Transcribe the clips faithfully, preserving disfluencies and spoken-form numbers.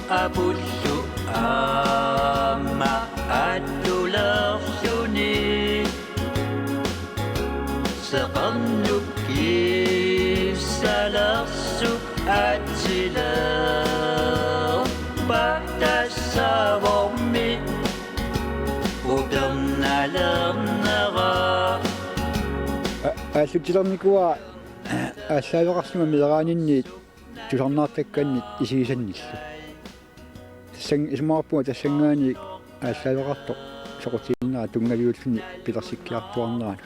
Qapullu aamma attulerluni seqernup kissalersup atsilerpa tassa vormi upernalernera. A-, aallutilernikuuara aallaaveqarlunga meeraaninniit tusarnaartakkannit isigisannillu. Tassan-, isumaqarpunga tassanngaanniit aallaaveqartoq soqutiginnera tunngaviulluni pilersikkiartuarnerani.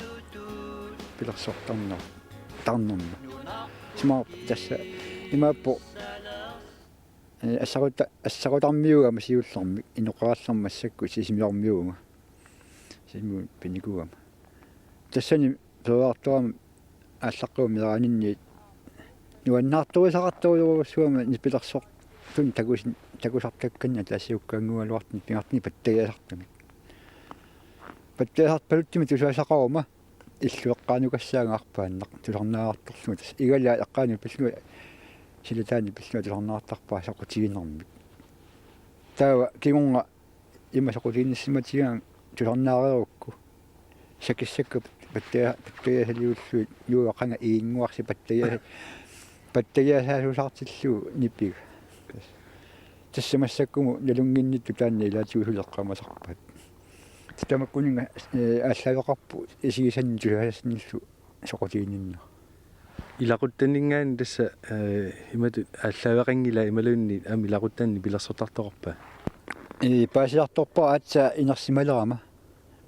Pilersortarnera. Tarnerma. Isumaqarpunga tassa imaappoq, eh, assaquta-, assaqutarmiuugama siullermik inoqarallarmat massakkut Sisimiormiuuvunga. Sisimiut pinikuugama. Tassani peroriartorama aallaqqaammut meeraaninniit nuannaartorisaqartorujussuugama nipilersortunik takusin-, takusartakkannit ataasiakkaannguugaluartunik pingaartumik pattagiasartumik. Pattagiasarpaluttumik tusagassaqaruma illueqqaanukassaanga arpaannaq tusarnaartorlunga tassa. Igalaat eqqaanut pillunga silataanut pillunga tusarnaartarpara soqutiginermik. Taava kingorna ima soqutiginnissimatigaanga tusarnaareerukku. Sakissakka pattagia-, pattagiasaliullugit nuuaqanga iinnguarsi pattagia-, pattagiasaasuusaartillugu nipiga. Tassa massakkumut nalunnginnittut taanna ilaatigut suli eqqaamasarpaat. Tamakkuninnga, eh, aallaaveqarpoq isigisannik tusagassanillu soqutiginninnera. Ilaquttanninngaanniit tassa, eh, imatut aallaaveqanngilaa imaluunniit aamma ilaquttannik nipilersortartoqarpa? Ee, paasiartorpara aatsaat inersimalerama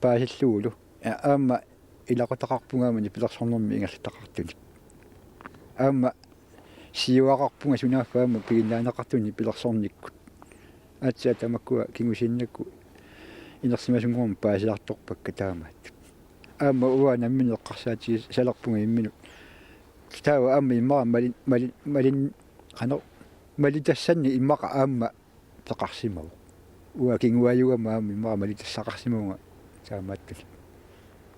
paasillugulu. Aa-, aamma ilaqutaqarpunga aamma nipilersornermik ingerlataqartunik. Aamma siuaqarpunga sunaaffa aamma piginnaaneqartunik nipilersornikkut. Aatsaat tamakkua kingusinnerusukkut inersimasunngormat paasiartorpakka taamaattut. Aamma uanga nammineq eqqarsaatigisalerpunga imminut. Taava aamma immaqa malin-, malin-, malin-, qanoq, malitassannik immaqa aamma peqarsimavoq. Uanga kinguaajugama aamma immaqa malitassaqarsimavunga taamaattut.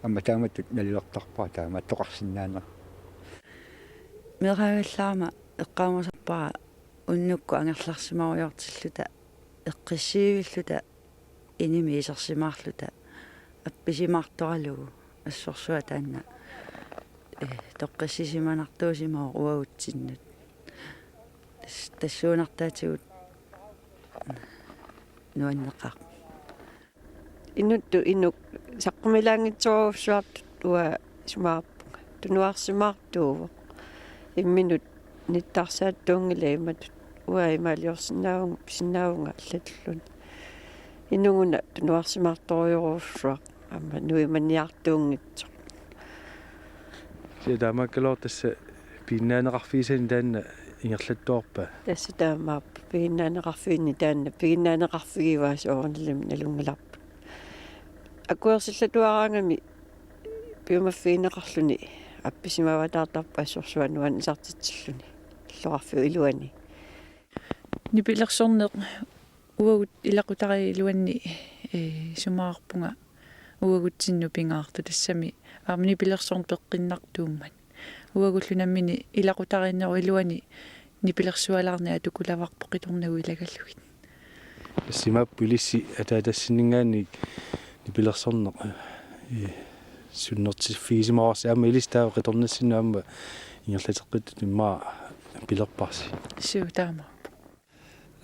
Aamma taamatut nalilertarpara taamaattoqarsinnaanera. Meeraagallarama eqqaamasarpara unnukkut angerlarsimarujoortilluta eqqissiivilluta inimi isersimaarluta appisimaartoralugu assorsuaq taanna, eh, toqqissisimanartuusimavoq uagutsinnut. Tas-, tassuunartaatigut nuanneqaaq. Inuttut inuk saqqumilaanngitsorujussuartut uanga isumaqarpunga. Tunuarsimaartuuvoq. Imminut nittarsaattuunngilaq imatut. Uanga imaaliorsinnaavunga, pisinnaavunga allatulluni. Inuguna tunuarsimaartorujorujussuaq. Aamma nuimanniartuunngitsoq. Kisianni taamaakkaluartoq tassa piginnaaneqarfigisani taanna ingerlattuarpa? Tassa taamaappoq piginnaaneqarfiini taanna, piginnaaneqarfigivaa soorunalimi nalunngilarput. Akuersillatuaraangami piumaffigineqarluni appisimavataartarpoq assorsuaq nuannisartitsilluni illoqarfiup iluani. Nipilersorneq uagut ilaqutariit iluanni, eh, isumaqarpunga uagutsinnut pingaartoq tassami aamma nipilersorneq peqqinnartuummat. Uagullu nammineq ilaqutariinnerup iluani nipilersualaarneq atukulavarput qitornagu ilagalugit. Tassa imaappoq ilissi ataatassinninngaanniit nipilersorneq, eh, sunnertiffigisimavarsi aamma ilissi taava qitornassinnut aamma ingerlateqqittutut immaqa pilerparsi. Suu taamaappoq.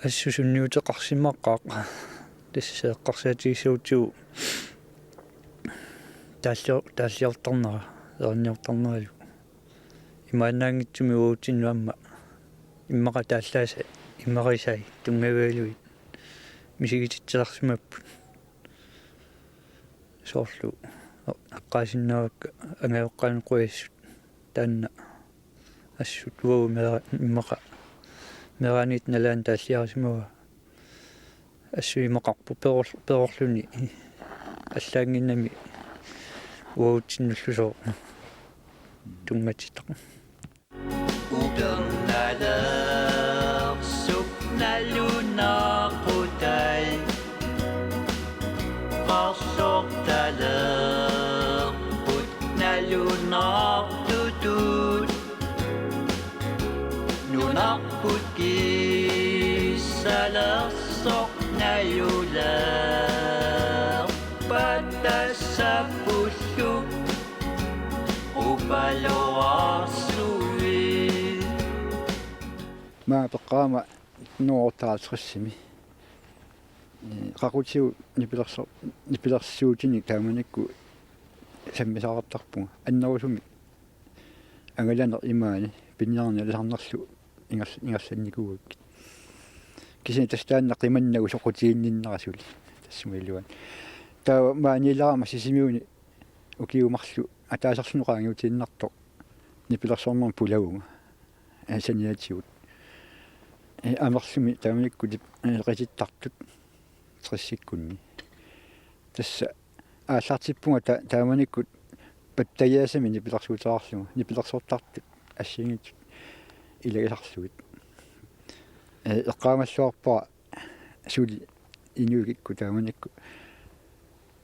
Assut sunniuteqarsimaqaaq. Tassa eqqarsaatigissagutsigu taallior-, taalliortarnera, erinniortarneralu. Imaannaanngitsumik uagutsinnut aamma immaqa taallaasa immaqisai tunngavigalugit misigititsisarsimapput. Soorlu eqqaasinnaavakka angajoqqaanut qujassut taanna assut uagut meera-, immaqa meeraaniit nalaani taalliarisimavaa. Assut imaqarpoq peror-, perorluni allaannginnami uagutsinnullu sooq tunngatitaq. Upernalersup nalunaaqutai qarsortalerput nalunaartutut nunarput kis- Talersoq najulaarpat tassapullu upaloraarsuit. Maanga peqqaama nitten hundrede og treoghalvtredsimi. Ee, qaqutigut nipilerso-, nipilersuutinik taamanikkut sammisaqartarpunga. Annerusumik angalaneq imaani pinniarneq alisarnerlu ingerl-, ingerlannikuugakkit. Kisianni tassa taanna qimannagu soqutiginninnera suli. Tassuma iluani. Taava maaniilerama Sisimiuni ukiut marluk ataaserluni qaangiutiinnartoq nipilersornermik pulavunga. Ee, saniatigut. Ee, amerlumi taamanikkut, ee, qitittartut tressikkunni. Tassa aallartippunga ta-, taamanikkut pattagiasamik nipilersuuteqarlunga, nipilersortartut assigiinngitsut ilagisarlugit. Ee, eqqaamalluarpara suli inuit kikkut taamanikkut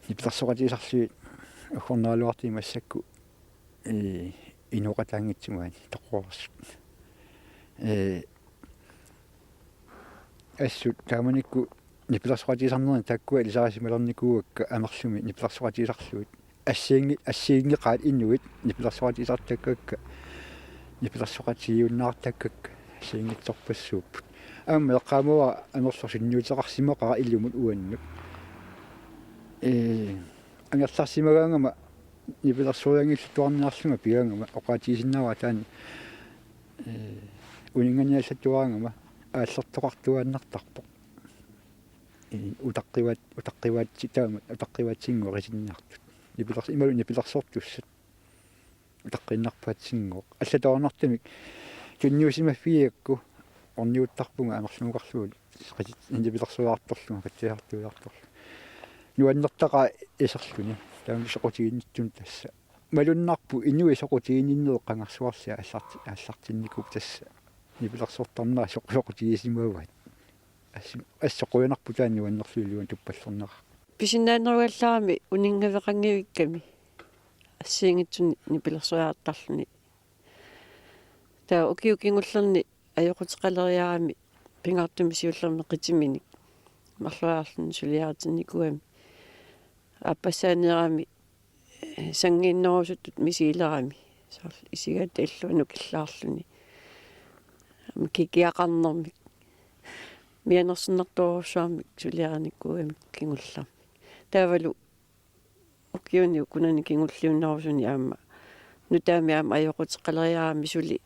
nipilersoqatigisarlugit uggornaraluartut massakkut, ee, inooqataanngitsut maani toqqoreersut. Ee, assut taamanikkut nipilersoqatigisarnerini taakkua ilisarisimalernikuuakka amerlumi nipilersoqatigisarlugit. Assigiinngi-, assigiinngeqaat inuit nipilersoqatigisartakkakka, nipilersoqatigiunnaartakkakka assigiinngitsorpassuupput. Aamma eqqaamavara amerlasuut sunniuteqarsimaqaat ilumut uannut. Ee, angerlarsimagaangama nipilersorianngilluarniarlunga pigaangama oqaatigisinnaavara taanna, ee, uninnganiallattuaraangama aallertoqartuaannartarpoq. Ee, utaqqivaat-, utaqqivaatsi-, taama utaqqivaatsinngooq qitinniartut. Nipilers-, imaluunniit nipilersortussat. Utaqqiinnarpaatsinngooq. Allatoornartumik tunniusimaffigigakku orniuttarpunga amerlungukarlugu qitit-, nipilersoriartorlunga, qitsisartuiartorlunga. Nuannertaqaaq iserluni. Taama soqutiginnittut tassa. Malunnarpoq inuit soqutiginninnerit qangarsuarli aallarti-, aallartinnikuupput tassa. Nipilersortarnerat soq-, soqutigisimavaat. Assu-, assut qujanarpoq taanna nuannerluiluan tuppallernera. Pisinnaanerugallarami uninngaveqanngivikkami assigiinngitsunik nipilersoriartarluni. Taava ukiut kingullerni ajoquteqaleriarami pingaartumik siullermik qitiminik marloriarluni suliaritinnikuugami. Aappassaaneerami, ee, sanngiinnerusuttut misigilerami. Soorlu isigaata illuanut killaarluni. Aamma kikiaqarnermik. Mianersornartorujussuarmik suliarinikuugamik kingullermik. Taavalu ukiuni ukunani kingulliunnerusuni aamma nutaamik aamma ajoquteqaleriarami suli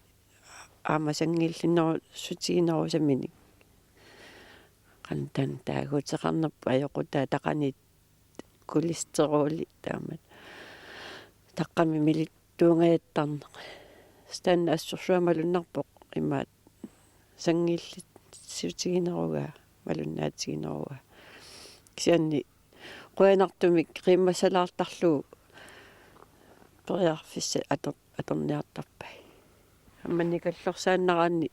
aamma sanngiillinnerussutiginerusaminik. Qanoq taanna taaguuteqarnerput ajoqutaa taqaniit kolesteroli taamak. Taqqami milittuungajattarneq. Taanna assorsuaq malunnarpoq imaattoq sanngiillissutiginerugaa, malunnaatiginerugaa. Kisianni qujanartumik qiimmassalaartarlugu periarfissat ator-, atorniartarpai. Aamma nikallorsaannaraanni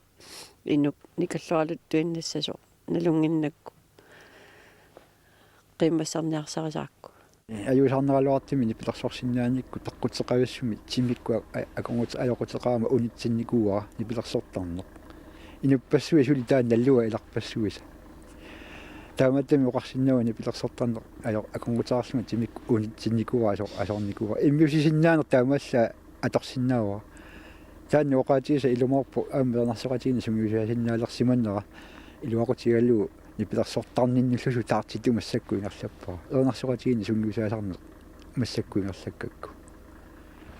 inuk nikalloraluttuinnassasoq nalunnginnakku qiimmassarniarsarisarakku. Ajuusaarneraluartumik nipilersorsinnaanikkut peqquteqavissumik timikkut a-, a-, akornut ajoquteqarama unitsinnikuuara nipilersortarneq. Inuppassuit suli taanna nalua ilarpassuisa. Taamaattumik oqarsinnaavara nipilersortarneq ajo-, akornuteqarlunga timikkut unitsinnikuuara aso-, asornikuuara. Immiussisinnaaneq taamaallaat atorsinnaavara. Taanna oqaatigisaq ilumoorpoq aamma erinarsoqatigiinneq sungiusaasinnaalersimanera iluaqutigalugu nipilersortarninnulluunniit taartitut massakkut ingerlappara. Erinarsoqatigiinneq sungiusaasarneq massakkut ingerlakkakku.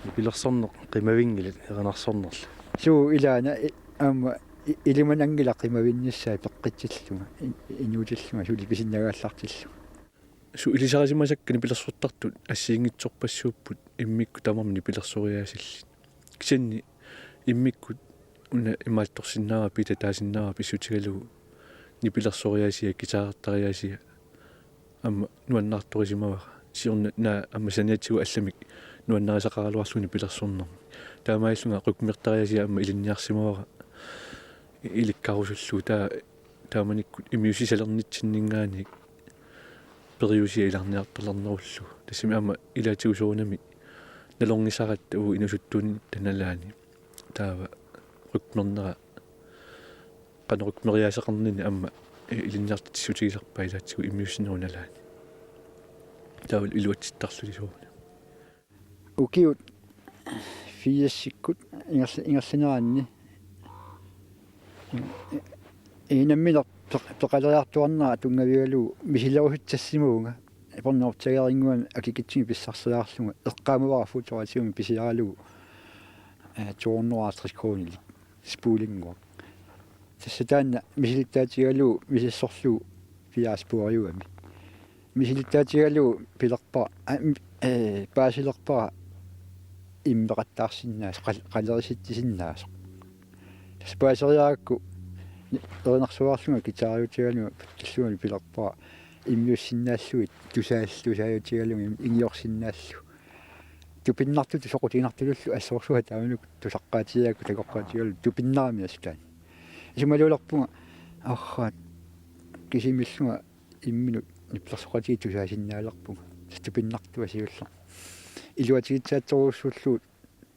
Nipilersorneq qimavinngilat erinarsornerlu. Suu ilaana i-, aamma i-, ilimananngilaq qimavinnissaa peqqitsillunga, i-, inuutillunga, suli pisinnagaallartillunga. Suu ilisarisimasakka nipilersortartut assigiinngitsorpassuupput immikkut tamarmik nipilersoriaasillit. Kisianni immikkut una imaattorsinnaavara, Piita taasinnaavara pissutigalugu nipilersoriaasia, guitarertariaasia aamma nuannaartorisimavara. Siorna naak aamma saniatigut allamik nuannarisaqaraluarlugu nipilersornermik. Taamaalillunga rytmertariaasia aamma ilinniarsimavara ilikkarusullugu, taava taamanikkut immiussisalernitsinninngaanniit periusia ilarniartalernerullugu. Tassami aamma ilaatigut soorunami nalornisaratta uagut inuusuttuunnitta nalaani. Taava rytmernera qanoq rytmeriaaseqarnini aamma ilinniartitsissutigisarpaat ilaatigut immiussinerup nalaani. Taava iluatsittarluni soorunami. Ukiut firsikkut ingerla-, ingerlaneranni, ee, nammineq peq-, peqaleriartuarnera tunngavigalugu misilerusuttassimavunga. Pornoptagerinnguan akikitsunik pissarseriarlunga eqqaamavara Fotoraatiumi pisiaralugu, ee, to hundrede og halvtreds koruunilik spulinnguaq. Tassa taanna misilittaatigalugu misissorlugu piaaspuariugami. Misilittaatigalugu pilerpara, aa, m-, ee, paasilerpara immeqattaarsinnaasoq, qal-, qalerisitsisinnaasaq. Tassa paaseriarakku ni-, erinarsuarlunga guitariutigalunga pattallungalu pilerpara immiussinnaallugit tusaal-, tusaajutigalugit ingiorsinnaallugu. Tupinnartutut soqutiginartutullu assorsuaq taamanikkut tusaqqaatigaakku takoqqaatigalugu tupinnarami assut taanna. Isumaluulerpunga arraat kisimiillunga imminut nipilersoqatigiit tusaasinnaalerpunga. Tassa tupinnartua siulleq. Iluatigissaatsorujussuullugu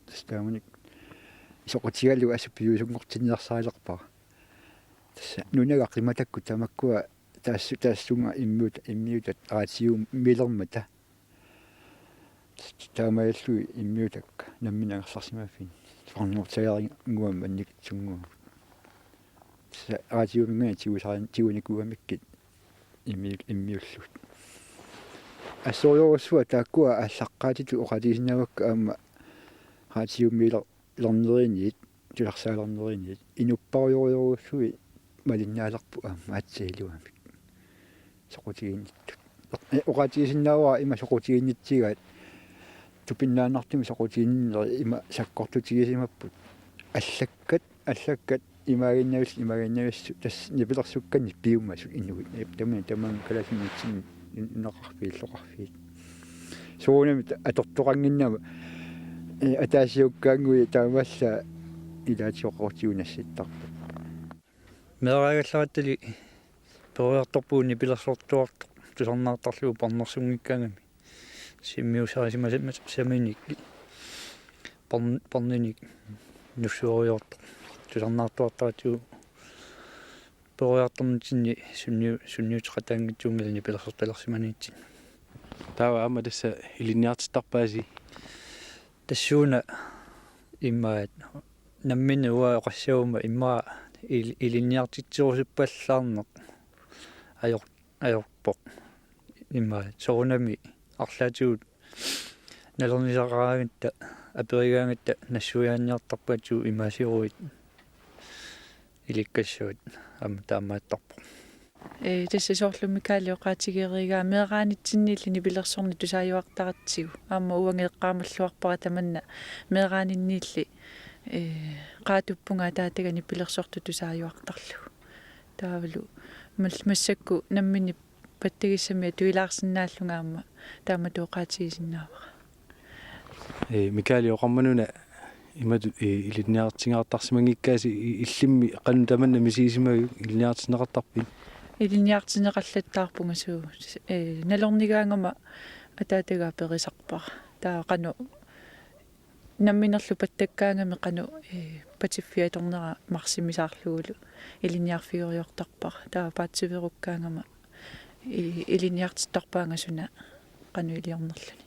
tassa taamanikkut soqutigalugu assut piviusunngortinniarsarilerpara. Tassa nunaga qimatakkut tamakkua taassu-, taassunga immiut-, immiutat raatiumiilermata. Taamaalillugit immiutakka nammineq angerlarsimaffinni. Pornoptagerinnguamik annikitsunnguamik. Tassa raatiuminngaanniit tigusari-, tigunikuugamikkit immi-, immiullugit. Assorujussuaq taakkua aallaqqaatitut oqaatigisinnaavakka aamma raatiumiiler-, -lerneriniit, tularsaalerneriniit, inuppassuarujorujussuit malinnaalerput aamma aatsaat iluamik. Soqutiginnittut. Ee, oqaatigisinnaavara ima soqutiginnitsigaat tupinnaannartumik soqutiginninnerit ima sakkortutigisimapput. Allakkat, allakkat imaaginnavissut, imaaginnavissut tassa nipilersukkannik piumasut inuit. Ee, tamanna, tamanna kalaallit nunatsinni nunaqarfiit, illoqarfiit. Soorunami ta-, atortoqannginnama, ee, ataasiakkaannguit taamaallaat ilaatigut oqaatigiunnassittarput. Meeraagallarattali peroriartorpugut nipilersortuartoq tusarnaartarlugu pornersunngikkaangami. Immiussarisimasaminik porn-, porninik nussueriartoq tusarnaartuartaratsigu peroriartornitsinni sunniu-, sunniuteqataanngitsuunngilaq nipilersortalersimanitsinni. Taava aamma tassa ilinniartittarpaasi. Tassuuna immaqa nammineq uanga oqassaguma immaqa il-, ilinniartitserusuppallaarneq ajor-, ajorpoq. Immaqa soorunami arlaatigut nalornisaqaraangatta aperigaangatta nassuiaanniartarput, atsigut imaasiorujussuit ilikkassuat aamma taamaattarpoq. Ee, tassa soorlu Mikael oqaatigerigaa meeraanitsinnilli nipilersorneq tusaajuartaratsigu. Aamma uanga eqqaamalluarpara tamanna meeraaninniilli, ee, qaatuppunga ataataga nipilersortut tusaajuartarlugu. Taavalu mal-, massakkut nammineq pattagissamik atuilaarsinnaallunga aamma taamatut oqaatigisinnaavara. Ee, Mikael, oqarmanuna imatut, ee, ilinniartinneqartarsimanngikkaasi i-, illimmi qanoq tamanna misigisimaviuk, ilinniartinneqartarpit? Ilinniartinneqallattaarpunga suu, ee, nalornigaangama ataataga aperisarpara. Taava qanoq namminerlu pattakkaangami qanoq, ee, patiffiatornera marsimisaarlugulu ilinniarfigeriartarpara. Taava paatsiveerukkaangama, ee, ilinniartittarpaanga suna qanoq iliornerluni.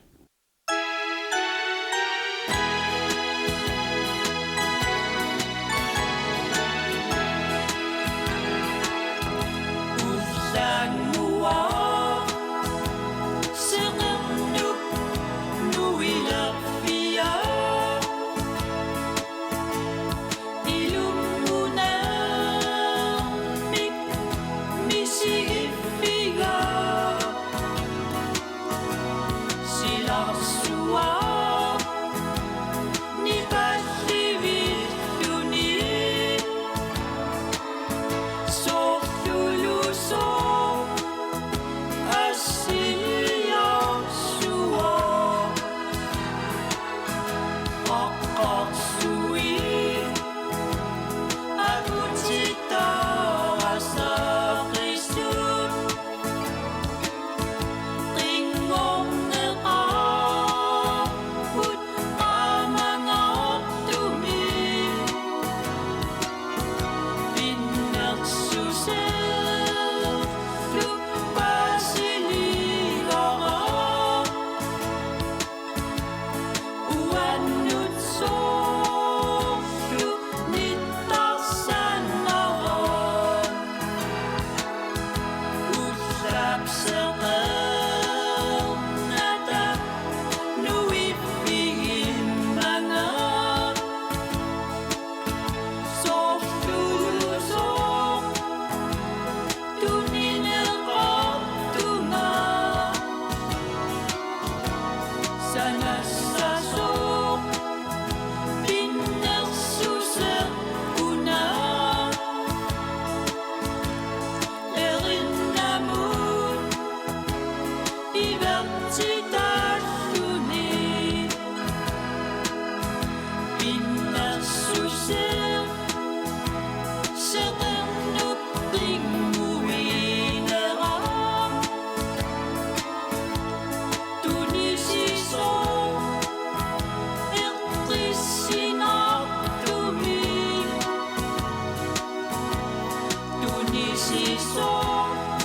Sisoq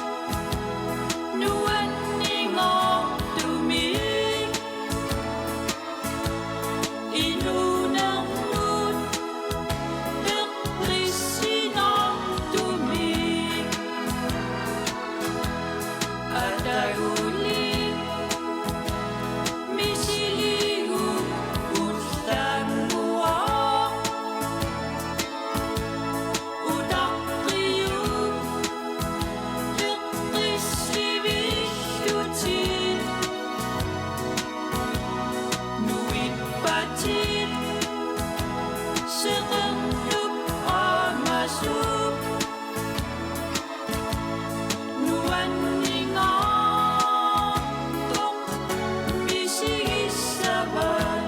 nuanninngortumik, inuunermut peqqissinngortumik, ataguli misiligu ullannguaq. Utaqqiup peqqissiviillutit, nuippatit seqernup aamasup, nuanninngortoq misigissavat.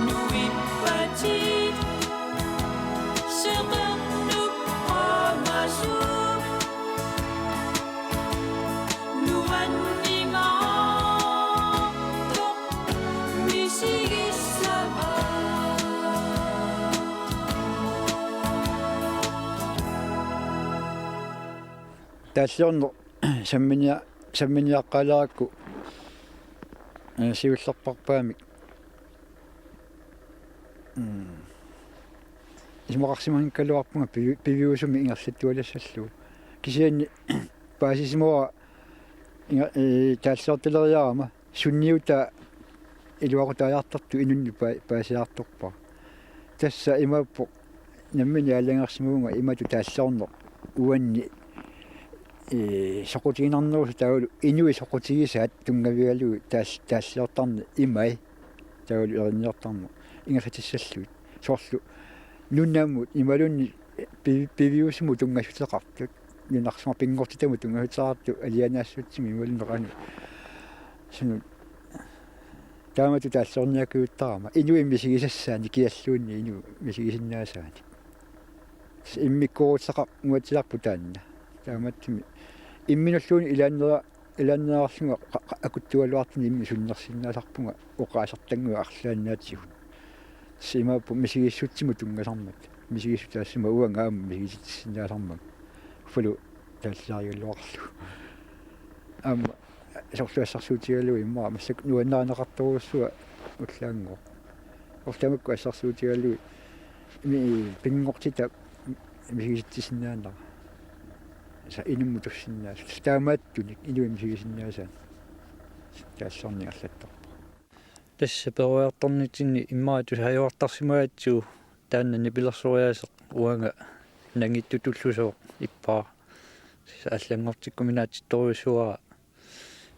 Nuippatit seqernup aamasup, nuanninngortoq misigissavat. Taalliorneq samminia-, samminiaqqaalaarakku, ee, siullerpaamik. Mm. Isumaqarsimanngikkaluarpunga pivi-, piviusumik ingerlattualassallugu. Kisianni paasisimavara inga-, ee, taalliortaleriarama sunniutaa iluaqutaajartortoq inunnut pa-, paasiartorpara. Tassa imaappoq nammineq aalajangersimavunga imatut taalliorneq uanni, ee, soqutiginarnerusoq taavalu inuit soqutigisaat tunngavigalugit taal-, taalliortarneq imai taavalu erinniortarneq ingerlatissallugit. Soorlu nunamut imaluunniit pi-, piviusumut tunngassuteqartut. Nunarsuaq pinngortitamut tunngassuteqartut alianaassutsimik imaluunniit qanoq. Sunut. Taamatut taalliorniakujuttarama. Inuit misigisassaanik kialluunniit inuit misigisinnaasaannik. Immikkoortitaqanguatsiarput taanna. Taamaattumik imminulluunniit ilaannera-, ilaanneerlunga qa-, qa-, akuttugaluartunik imminut sunnersinnaasarpunga oqaasertannguit arlaannaatigut. Tassa imaappoq misigissutsimut tunngasarmat. Misigissutaassuma uanga aamma misigitsissinnaasarmanga. Uffalu taalliarigaluarlugu. Aamma soorlu assersuutigalugu immaqa massakkut nuannarineqartorujussuaq ullaanngooq. Soorlu tamakku assersuutigalugit mi-, pinngortitaq misigitsisinnaanera. Tassa inummut tussinnaasoq. Tassa taamaattunik inuit misigisinnaasaannik. Taalliorneq ingerlattarpoq. Tassa peroriartornitsinni immaqa tusaajuartarsimagatsigu taanna nipilersoriaaseq uanga nangittutullusooq ippara. Tassa allanngortikkuminaatsittorujussuuara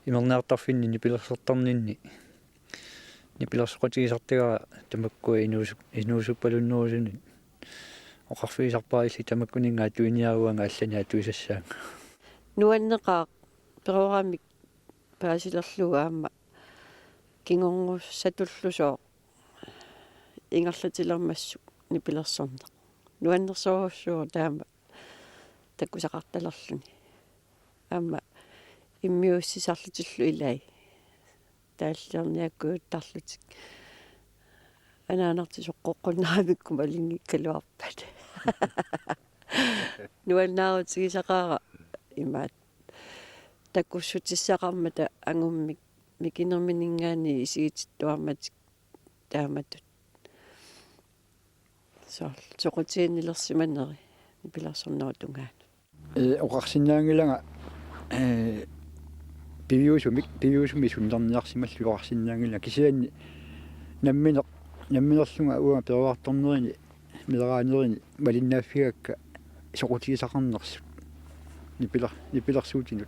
imerniartarfinni nipilersortarninni. Nipilersoqatigisartagara tamakkua inuusup-, inuusuppalunnerusunit. Oqarfigisarpara illit tamakkuninnga atuiniaruk uanga allanik atuisassaanga. Nuanneqaaq peroramik paasilerlugu aamma kingornussatullusooq ingerlatilermassuk nipilersorneq. Nuannersorujussuuvoq taama takusaqartalerluni. Aamma immiussisarlutillu ilai. Taalliorniakujuttarlutik. Anaanartik soqqoqqunnaramikku malinngikkaluarpat. Nuannaarutigisaqaara imaat. Takussutissaqarmata angummik mikinermininngaanniit isigitittuarmatik taamatut. Soorlu soqutiginnilersimaneri nipilersornerup tungaanut. Ee, oqarsinnaanngilanga, ee, piviusumik, piviusumik sunnerniarsimallugu oqarsinnaanngilanga. Kisianni nammineq, namminerlunga uanga peroriartornerini, meeraanerini malinnaaffigigakka soqutigisaqarnersut. Nipiler-, nipilersuutinut.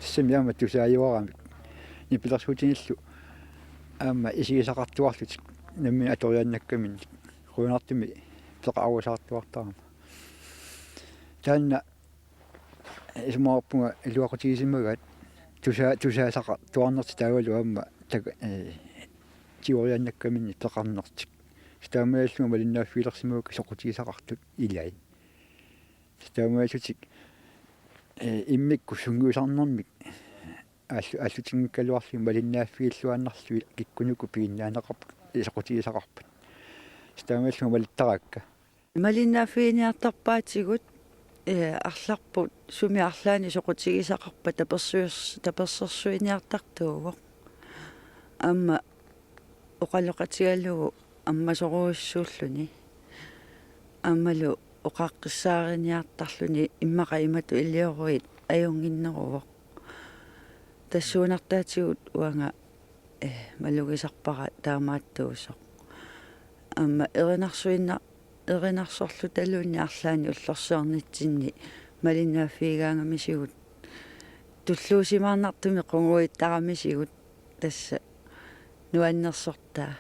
Tassami aamma tusaajuaramik. Nipilersuutinillu aamma isigisaqartuarlutik nammineq atoriaannakkaminnik. Qujanartumik peqarusaartuartarama. Taanna isumaqarpunga iluaqutigisimagaat tusaa-, tusaasaqartuarnertik taavalu aamma tak-, ee, tigoriaannakkaminnik peqarnertik. Taamaalillunga malinnaaffigilersimagakka soqutigisaqartut ilaat. Taamaalillutik, ee, immikkut sungiusarnermik aallu-, aallutinngikkaluarlugit malinnaaffigilluinnarlugit kikkunuku piginnaaneqarput, ee, soqutigisaqarpat. Taamaalillunga malittarakka. Malinnaaffiginiartarpaatigut, ee, arlarput sumi arlaannik soqutigisaqarpat tapersuis-, tapersersuiniartartuuvoq. Aamma oqaloqatigalugu ammasorujussuulluni. Aammalu oqaqqissaariniartarluni immaqa imatut ilioruit ajunnginneruvoq. Tassuunartaatigut uanga, ee, malugisarpara taamaattuusoq. Aamma erinarsuinna-, erinarsorlutaluunniit arlaannik ullorsiornitsinni malinnaaffigigaangamisigut. Tulluusimaarnartumik qungujuttaramisigut tassa nuannersortaa.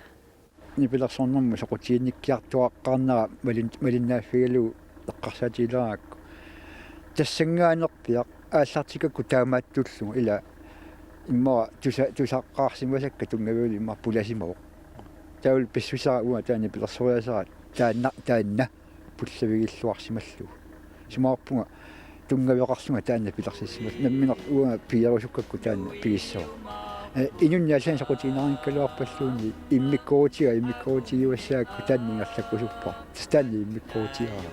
Nipilersornermut soqutiginnikkiartuaqqaarnera malin-, malinnaaffigalugu eqqarsaatigileraakku. Tassanngaanneerpiaq aallartikkakku taamaattullugu ila immaqa tusa-, tusaqqaarsimasakka tunngavigalugu immaqa pulasimavoq. Taavalu pissusera uanga taanna nipilersoriasera taanna, taanna pullavigilluarsimallugu. Isumaqarpunga tunngaveqarlunga taanna pilersissimallugu. Nammineq uanga pigerusukkakku taanna pigissavara. Ee, inunnik allanik soqutiginninngikkaluarpalluunniit immikkoorutiga, immikkoorutigiuassagakku taanna ingerlakkusuppara. Tassa taanna immikkoorutigaara.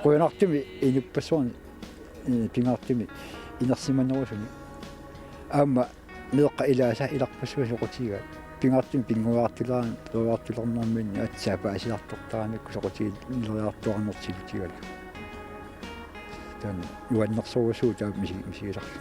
Qujanartumik inuppassuarnik, ee, pingaartumik inersimanerusumik. Aamma meeqqat ilaasa ilarpassui soqutigaat. Pingaartumik pinnguaartulaarneq, pinnguaartulernerminni aatsaat paasiartortaramikku soqutigileriartuarnertigut tigalu. Taanna nuannersorujussuuvoq taava misi-, misigisarlugu.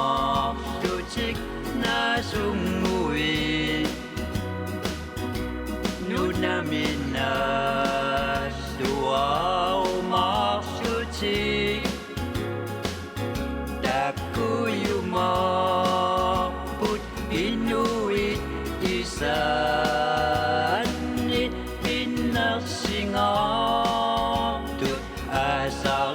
Pinnersingaarlutik naasunnguit nunaminnaallu arumaarlutik. Takkujumaarput inuit isaanni pinnersingaartut aasaq